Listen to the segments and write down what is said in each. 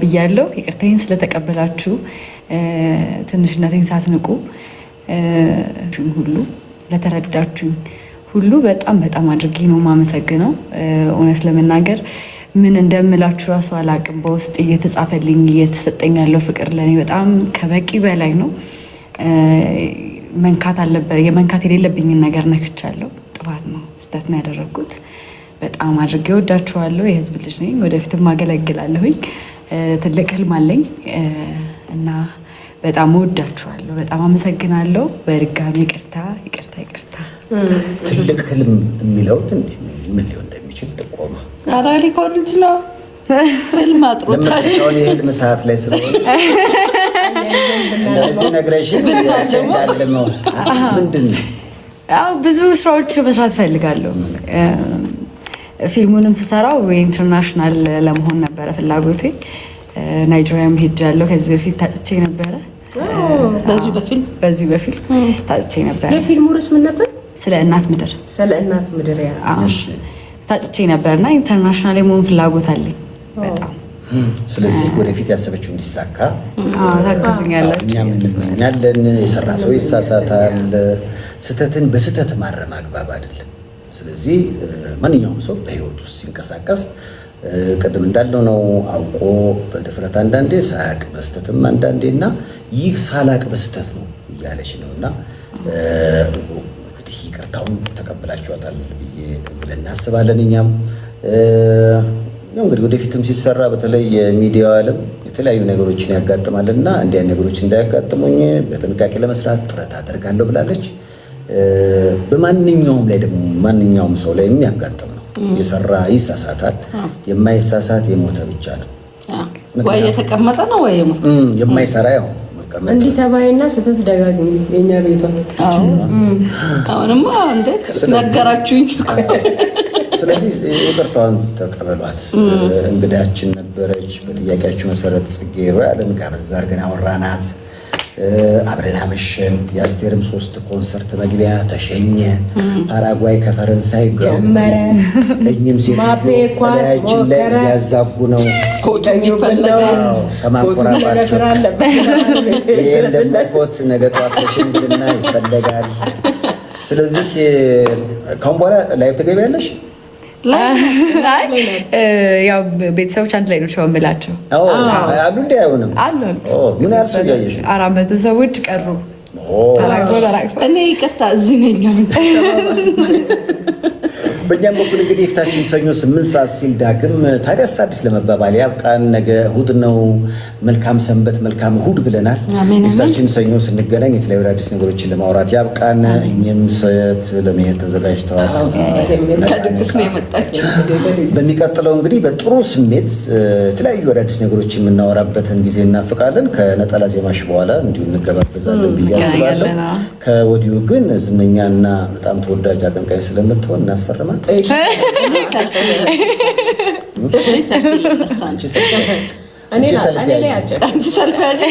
ብያለሁ። ይቅርታዬን ስለተቀበላችሁ፣ ትንሽነቴን ሳትንቁ ሁሉ ለተረዳችሁኝ ሁሉ በጣም በጣም አድርጌ ነው የማመሰግነው። እውነት ለመናገር ምን እንደምላችሁ እራሱ አላቅም። በውስጥ እየተጻፈልኝ እየተሰጠኝ ያለው ፍቅር ለእኔ በጣም ከበቂ በላይ ነው። መንካት አልነበረ የመንካት የሌለብኝን ነገር ነክቻለሁ። ጥፋት ነው፣ ስህተት ነው ያደረግኩት። በጣም አድርጌ ወዳችኋለሁ። የህዝብ ልጅ ነኝ፣ ወደፊትም አገለግላለሁኝ። ትልቅ ህልም አለኝ እና በጣም ወዳችኋለሁ። በጣም አመሰግናለሁ። በድጋሚ ይቅርታ፣ ይቅርታ፣ ይቅርታ። ትልቅ ህልም የሚለው ትንሽ ምን ሊሆን እንደሚችል ጥቆማ። ኧረ ሊኮርጅ ነው፣ ህልም አጥሮታል። ለምሳሌ የህልም ሰዓት ላይ ስለሆነ እንደዚህ ነግረሽን እንዳለመው ምንድን ነው? ያው ብዙ ስራዎች መስራት እፈልጋለሁ። ፊልሙንም ስሰራው international ለመሆን ነበረ ፍላጎቴ። ናይጄሪያም ሄጃለሁ። ከዚህ በፊት ታጭቼ ነበረ። በዚሁ በፊልም። በዚሁ በፊልም ታጭቼ ነበረ። የፊልሙ ርዕስ ምን ነበር? ስለ እናት ምድር። ስለ እናት ምድር yeah። አዎ፣ ታጭቼ ነበር እና international የመሆን ፍላጎት አለኝ በጣም። ስለዚህ ወደፊት ያሰበችው እንዲሳካ ታግዙኛላችሁ። እኛም እንመኛለን። የሰራ ሰው ይሳሳታል። ስህተትን በስህተት ማረም አግባብ አይደለም። ስለዚህ ማንኛውም ሰው በህይወት ውስጥ ሲንቀሳቀስ ቅድም እንዳለው ነው፣ አውቆ በድፍረት አንዳንዴ፣ ሳያቅ በስህተትም አንዳንዴ፣ እና ይህ ሳላቅ በስህተት ነው እያለች ነው። እና እንግዲህ ይቅርታውን ተቀብላችኋታል ብዬ ብለን እናስባለን። እኛም ያው እንግዲህ ወደፊትም ሲሰራ በተለይ የሚዲያው ዓለም የተለያዩ ነገሮችን ያጋጥማል እና እንዲህ አይነት ነገሮች እንዳያጋጥሙኝ በጥንቃቄ ለመስራት ጥረት አደርጋለሁ ብላለች። በማንኛውም ላይ ደግሞ ማንኛውም ሰው ላይ የሚያጋጥም ነው። የሰራ ይሳሳታል። የማይሳሳት የሞተ ብቻ ነው። ወይ የተቀመጠ ነው ወይ የሞተ። የማይሰራ ያው መቀመጥ። እንዲህ ተባይና ስህተት ደጋግሚ የእኛ ቤቷ። አሁንማ እንደ ነገራችሁኝ። ስለዚህ ይቅርታዋን ተቀበሏት። እንግዳችን ነበረች። በጥያቄያችሁ መሰረት ጽጌ ሮያልን ጋበዝ አድርገን አወራናት። አብረን አመሸን። የአስቴርም ሶስት ኮንሰርት መግቢያ ተሸኘ። ፓራጓይ ከፈረንሳይ ጀመረ። እኝም ማፔ ሴትዮ ኳስ እላያችን ላይ ሞከረ። እያዛጉ ነው። ኮቱም ይፈለጋል። ከማንኮራፋቸው ስራ አለበት። ይህም ደግሞ ኮት ነገ ጠዋት ለሽምግልና ይፈለጋል። ስለዚህ ካሁን በኋላ live ትገቢያለሽ? አይ፣ ያው ቤተሰቦች አንድ ላይ ነው ቻው የምላቸው። አዎ አሉ እንዲ አይሆንም። አሉ አሉ። ምን ያህል ሰው እያየሽ ነው? 400 ሰዎች ቀሩ። ተራግፎ ተራግፎ። እኔ ይቅርታ እዚህ ነኝ አሁን። በእኛም በኩል እንግዲህ የፊታችን ሰኞ 8 ሰዓት ሲል ዳግም ታዲያስ አዲስ ለመባባል ያብቃን። ነገ እሁድ ነው። መልካም ሰንበት፣ መልካም እሁድ ብለናል። አሜን፣ አሜን። የፊታችን ሰኞ ስንገናኝ የተለያዩ አዳዲስ ነገሮችን ለማውራት ያብቃን። እኝም ሰት ለመሄድ ተዘጋጅተዋል። ከድግስ ነው የመጣችው። በሚቀጥለው እንግዲህ በጥሩ ስሜት የተለያዩ አዳዲስ ነገሮችን የምናወራበትን ጊዜ እናፍቃለን። ከነጠላ ዜማሽ በኋላ እንዲሁ እንገባበዛለን ብዬ አስባለሁ። እንገናኛለን፣ አዎ። ከወዲሁ ግን ዝነኛና በጣም ተወዳጅ አቀንቃኝ ስለምትሆን እናስፈርማት። እኔ ሰልፊ ልነሳ ነው። አንቺ ሰልፊ አንቺ ሰልፊ እኔ ላይ ያዥ። አጭር አንቺ ሰልፊ ያዥ።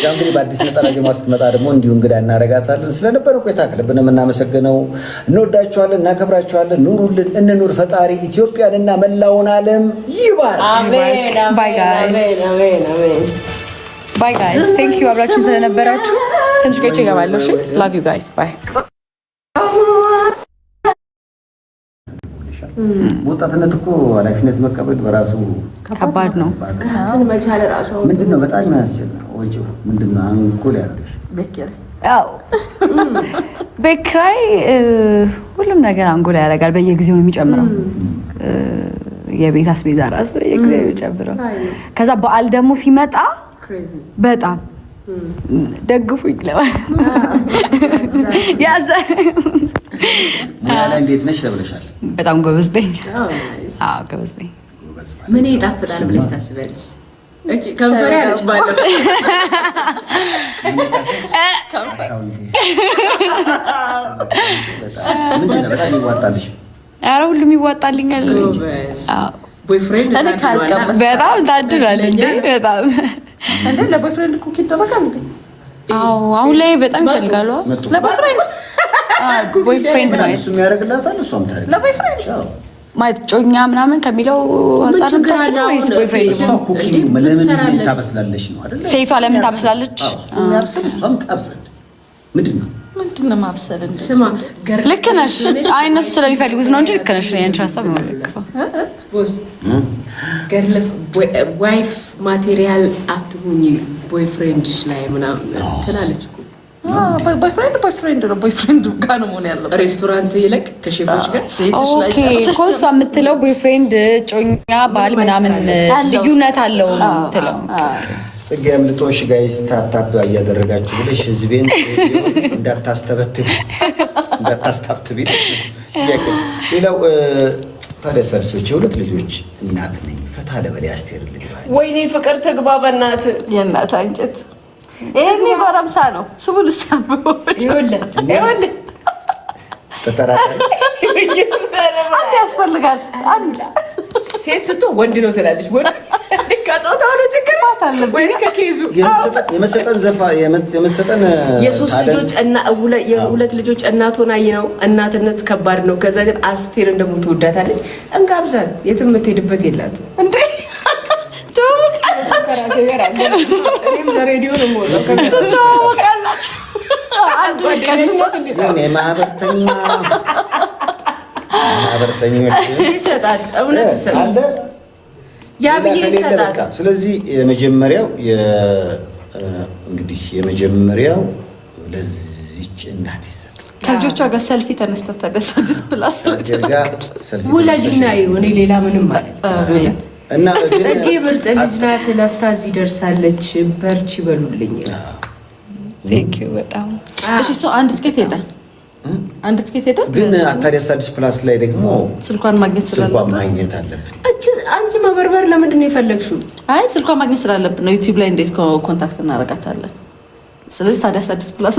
ያው እንግዲህ በአዲስ ነጠላ ዜማ ስትመጣ ደግሞ እንዲሁ እንግዳ እናደርጋታለን። ስለነበረ ቆይታ ከልብ ነው የምናመሰግነው። እንወዳችኋለን፣ እናከብራችኋለን። ኑሩልን፣ እንኑር። ፈጣሪ ኢትዮጵያንና መላውን ዓለም ይባርክ። አሜን። Bye, guys. አሜን አሜን አሜን። Bye guys, thank you አብራችሁን ስለነበራችሁ። ትንሽ ቆይቼ እገባለሁ። እሺ፣ love you guys, bye። ወጣትነት እኮ ኃላፊነት መቀበል በራሱ ከባድ ነው። ራስን መቻል ራሱ። ምንድን ነው በጣም የሚያስችል ወጪው ምንድን ነው? አንጎል ያደርግሽ። ቤት ኪራይ። ያው ቤት ኪራይ፣ ሁሉም ነገር አንጎል ያደርጋል። በየጊዜው ነው የሚጨምረው። የቤት አስቤዛ ራሱ በየጊዜው ነው የሚጨምረው። ከዛ በዓል ደግሞ ሲመጣ በጣም ደግፉኝ ለማለት ያዘ። ሙያ ላይ እንዴት ነሽ ተብለሻል። በጣም ጎበዝ ነኝ። አዎ ጎበዝ ነኝ። ጎበዝ ማለት ምን ይጣፍጣል ብለሽ ታስቢያለሽ? እቺ ከንፈር ያለች ባለፈው። አካውንቴ ምንድን ነው በጣም ይዋጣልሽ? ኧረ ሁሉም ይዋጣልኛል። ጎበዝ። አዎ። Boyfriend እኔ ካልቀመስ በጣም ታድሏል እንዴ! በጣም። እንዴ ለ boyfriend cook ይደረጋል እንዴ? አዎ አሁን ላይ በጣም ይፈልጋሉ። መጡ። ለ boyfriend Boyfriend ነው። እሱም ያደርግላታል፣ እሷም ታደርግላታለች። ለ boyfriend? አዎ። ማለት ጮኛ ምናምን ከሚለው አንጻር ነው ችግር አለ? የምታስበው ወይስ አሁን boyfriend? እሷ cooking ለምን ታበስላለች ነው አይደለ? ሴቷ ለምን ታበስላለች? አዎ፣ እሱ የሚያብስል እሷም ታብስል። ምንድን ነው? ምንድን ነው ማብሰል? እንደዚህ? ስማ ገር ልክ ነሽ። አይ እነሱ ስለሚፈልጉት ነው እንጂ ልክ ነሽ። የአንቺ ሀሳብ ነው የምደግፈው። Boss፣ girl wife material አትሁኝ boyfriend ሽ ላይ ምናምን ትላለች እኮ። Boyfriend boyfriend ነው። Boyfriend ጋር ነው መሆን ያለበት። ሬስቶራንት ይለቅ ከሼፎች ጋር። ሴትሽ ላይ Okay እኮ እሷ የምትለው boyfriend፣ ጮኛ፣ ባል ምናምን አለው። ልዩነት አለው ነው የምትለው። ጽጌ አምልጦሽ guys tap tap እያደረጋችሁ ብለሽ ህዝቤን እንዳታስተበትብ እንዳታስታብትቢ ጥያቄ። ሌላው ታዲያ ሰርሶች የሁለት ልጆች እናት ነኝ፣ ፈታ ለበል አስቴር ልግባ። ወይኔ ፍቅር ትግባ በእናትህ። የእናት አንጀት ይሄኔ ጎረምሳ ነው። ስሙን እስኪ አንብበው። ይኸውልህ ይኸውልህ ተጠራጣሪ። አንድ ያስፈልጋል። አንድ ሴት ስትሆን ወንድ ነው ትላለች። ወንድ ከጾታው ነው ችግር አለብኝ። ወይስ ከ case ኡ? የመሰጠን ዘፋ የመሰጠን የሶስት ልጆች እና የሁለት ልጆች እናት ሆና ነው። እናትነት ከባድ ነው። ከዛ ግን አስቴርን ደግሞ ትወዳታለች። እንጋብዛት። የትም የምትሄድበት የላትም። እንዴ እኔም ለሬዲዮ ነው የምወጣው። ትተዋወቃላችሁ። አንድ ልጅ ቀንሶ የማህበርተኛ ማህበርተኞች ይሰጣል፣ እውነት ይሰጣል። አለ ያ ብዬ ሌላ ከሌለ ይሰጣል። በቃ። ስለዚህ የመጀመሪያው እንግዲህ የመጀመሪያው ለዚች እናት ይሰጥ። ከልጆቿ ጋር ሰልፊ ተነስታ ታዲያ አዲስ ፕላስ ጋር ሰልፊ ወላጅና እኔ ሌላ ምንም ማለት እና ግን ጽጌ ምርጥ ልጅ ናት። ለፍታ እዚህ ደርሳለች። በርቺ በሉልኝ። Thank you በጣም። እሺ፣ እሱ አንድ ትኬት ሄደ፣ አንድ ትኬት ሄደ። ግን ታዲያስ አዲስ ፕላስ ላይ ደግሞ ስልኳን ማግኘት ስልኳን ስላለብን ማግኘት አለብን። አንቺ መበርበር ለምንድን ነው የፈለግሽው? አይ ስልኳን ማግኘት ስላለብን ነው። ዩቲዩብ ላይ እንዴት contact እናደርጋታለን? ስለዚህ ታዲያስ አዲስ ፕላስ